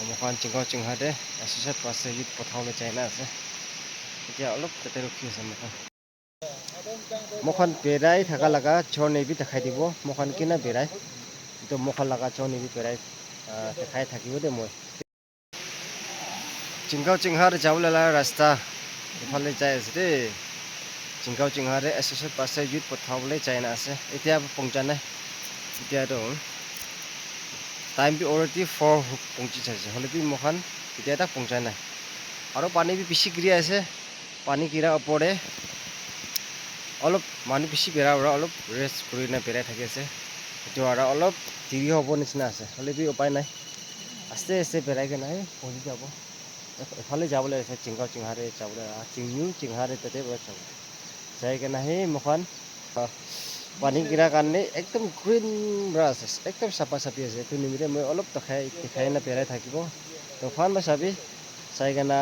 মোখান চিংগাও চিংহাতে associate পাছে youth পথাৰলৈ যায় না আছে। এতিয়া অলপ তাতে ৰখি আছে। মোখান মোখান বেৰাই থকা লগা ঝৰ্ণে বি দেখাই দিব। মোখান কিনা বেৰাই এইটো মোখান লগা ঝৰ্ণে বি বেৰাই দেখাই থাকিব দেই। মই চিংগাও চিংহাৰ যাবলৈ লগা ৰাস্তা ইফালে যাই আছে দেই। চিংগাও চিংহাৰে এছ'চিয়েট পাছে ইউথ পথাৰলৈ যায় না আছে। এতিয়া পहुঁচা নাই। এতিয়াতো টাইম বি অলৰেডি 4:25 আছে, হ'লে বি মোখান এতিয়া তাক পहुঁচা নাই। আৰু পানী বি বেছি গিৰি আছে। পানী গিৰা ওপৰে অলপ মানুহ বেছি বেৰা পৰা অলপ ৰেষ্ট কৰি কিনে বেৰাই থাকি আছে। সেইটো আৰু অলপ দেৰি হ'ব নিচিনা আছে, হ'লে বি উপায় নাই। আস্তে আস্তে বেৰাই কিনে পहुঁচি যাব। এফালে যাবলৈ আছে চিংগাও চিংহাৰে যাবলৈ, চিংনিউ চিংহাৰে তাতে যাব যাই কিনে সেই মোখান পানী গিৰাৰ কাৰণে একদম গ্ৰীণ আছে, একদম চাফা চাফি আছে। এইটো নিমিত্তে মই অলপ দেখাই দেখাই না বেৰাই থাকিব। তো ফান বা চাবি চাই কিনে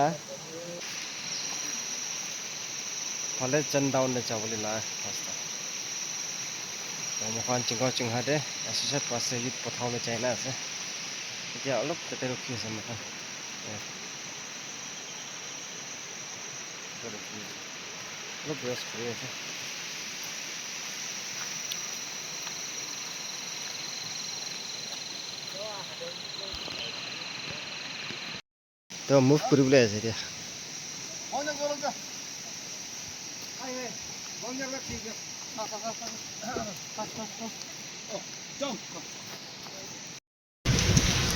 ফালে চানডাউনলৈ যাবলৈ লাগে ৰাস্তা। মোখান চিংগাও চিংহাতে এছ'চিয়েট পাছে ইউথ পথাৰলৈ যায় না আছে। এতিয়া অলপ তাতে ৰখি আছে। মোখান অলপ ৰেষ্ট কৰি আছে। তো মুভ কৰিবলৈ আছে এতিয়া।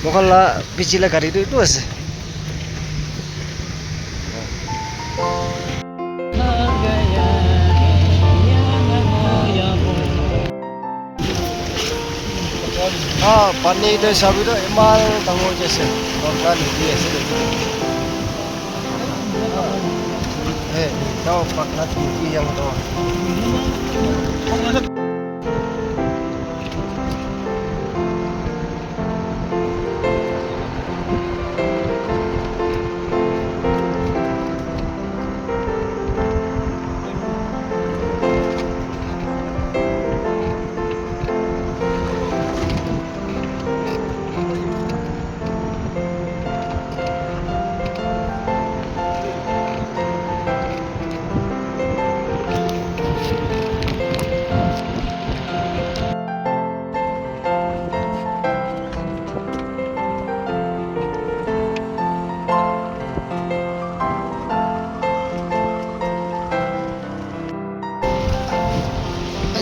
মোখান পিছিলা গাড়ীটো এইটো আছে। পানীটো চাবিটো ইমান ডাঙৰ আছে, গংগা নদী আছে। 到把那土地养到。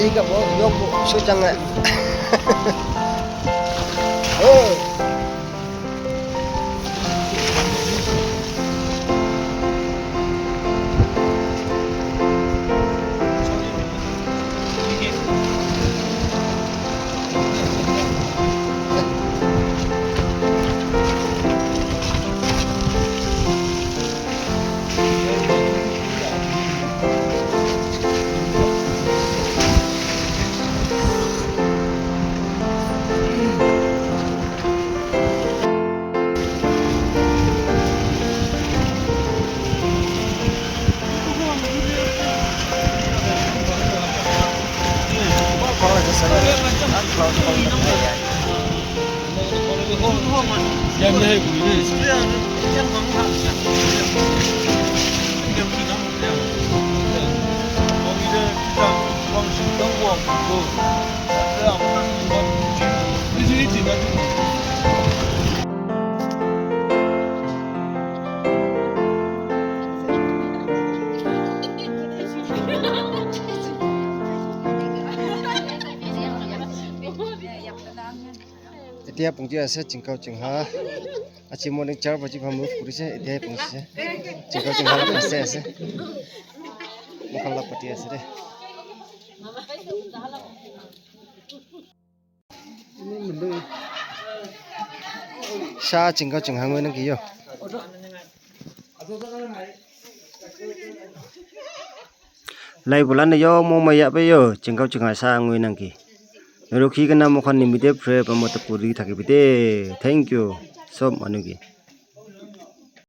이거 뭐 요거 소장을 어. এতিয়া পहुঁচি আছে চিংকাও চিংহা। আজি মৰ্ণিং 4 বাজি পৰা মুভ কৰিছে, এতিয়াই পहुঁচিছে। চিংকাও চিংহা পাছে আছে, মুখ অলপ পাতি আছে দেই। Sa চিংকাও চিংহা ngoi nang kiyo lai bolan yo mo maya pe yo চিংকাও চিংহা sa ngoi nang ki ৰখি কিনে মুখন নিমিতে ফ্ৰে মতে পৰি থাকিবি দেই। Thank U চব মানুহকে।